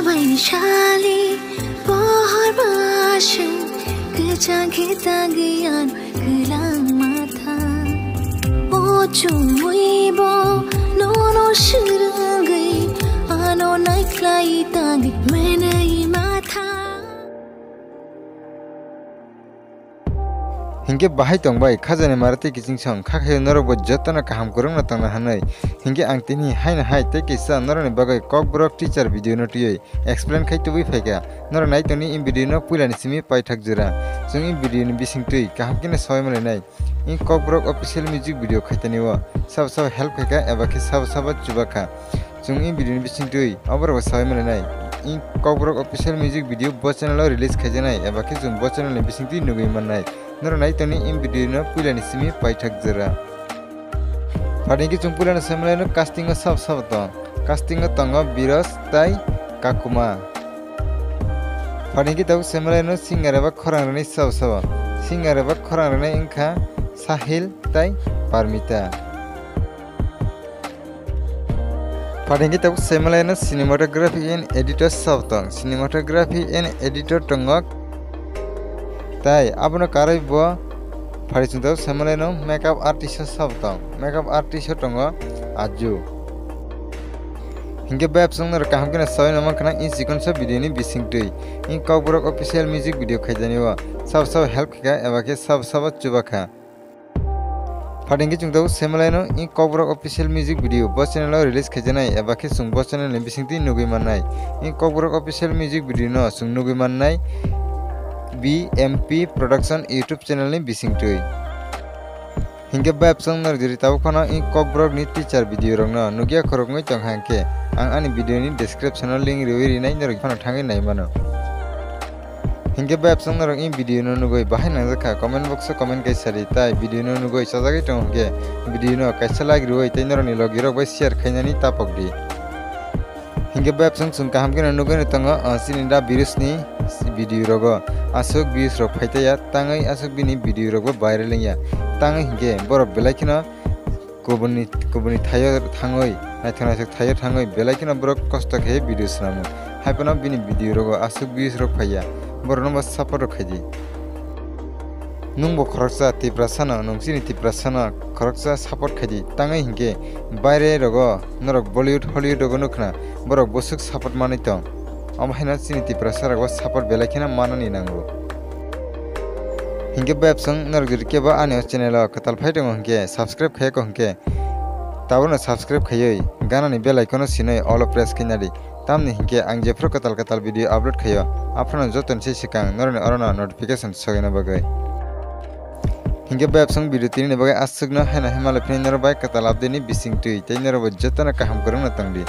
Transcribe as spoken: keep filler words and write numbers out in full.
Baini sali pohor basing kechang khe tangwi ano kwlang matha. O chumui bo nono swrwngwi ano naikhlai tangwi menwi matha. Hinkhe bahai tongbai khajani mara tei kiching song kha khayo norokbo jotono kaham kwrwngno tongna hwnwi. Hinkhe ang tini haino hai tei kisa norokni bagwi kokborok teacher video no twiwi explain khai tubui phaikha. Norok nai tongni in video no puilani simi paithak jora. Chwng in video ni bisingtwi kaham kheno sawai manlainai. In kokborok official music video khaitani o sabo sabo help khaikha eba khe sabo sabo chubakha. Chwng in video ni bisingtwi oborok bo sawai manlainai. In kokborok official music video bo channel o release khaijaknai eba khe chwng bo channel ni bisingtwi nugwi mannai. Norok nai tongni in video no puilani simi paithak jora. Phaidi khe chwng puilano sai manlaino casting o sabo sabo tong. Casting o tongo Biros tai Kakuma. Phaidi khe tabuk sai manlaino singer eba khorang rwnai sabo sabo. Singer eba khorang rwnai wngkha Sahil tai Parmita. Phaidi khe tabuk sai manlaino cinematography and editor sabo tong. Cinematography and editor tongo. Tai abono karwi bo phaidi chwng tabuk sai manlaino makeup artist o sabo tong. Makeup artist o tongo Aju. Hinkhe bayap chwng norok kaham kheno sawino mankha na in chikon sa video ni bisingtwi. In kokborok official music video khaijani o sabo sabo help khaikha eba khe sabo sabo chubakha. Phaidi khe chwng tabuk sai manlaino in kokborok official music video bo channel o release khaijaknai eba khe chwng bo channel ni bisingtwi nugwi mannai. In kokborok official music video no chwng nugwi mannai B M P Production YouTube channel ni bisingtwi. Hinkhe bayap chwng norok jori tabuk phano in kokborok ni teacher video rokno nugya khoroknwi tongkha hinkhe ang ani video ni description o link riwi rinai norok phano thangwi nai mano. Hinkhe bayap chwng norok in video no nugwi bahai nangjakha comment box o comment kai sadi tai video no nugwi chajagwi tongo hinkhe video no kaisa like riwi tei norokni logi rok bai share khainani tapok di. Hinkhe bayap chwng chwng kaham kheno nugwi tongo, ah, chini da Biros ni video rogo aswk views rok phaitaiya tangwi aswk bini video rok bo viral wngya tangwi hinkhe borok belai kheno kubuni kubuni thaio thangwi naithok naithok thaio thangwi belai kheno borok kosto khe video swnamo haiphano bini video rogo aswk views rok phaiya borokno bo support rok khaidi. Nwngbo khoroksa Tiprasano, nwng chini Tiprasano khoroksa support khaidi. Tangwi hinkhe baire rogo norok Bollywood, Hollywood rogo nukna borok bwswk support manwi tong. Omo haino chini Tiprasa rogo support belai kheno manani nango. Hinkhe bayap chwng norok jodi kebo ani o channel o kwtal phai tongo hinkhe subscribe khaiya kho hinkhe tabukno subscribe khaiwi ganani bell icon o sinwi all o press khaina di. Tamni hinkhe ang jephru kwtal kwtal video upload khaio, aphano jotoni se swkang norokni orono notification sogaina bagwi. Hinkhe bayap chwng video tinini bagwi aswkno haino hai malai phini norok bai kwtal update ni bisingtwi tei norok bai jotono kaham kwrwngno tongdi.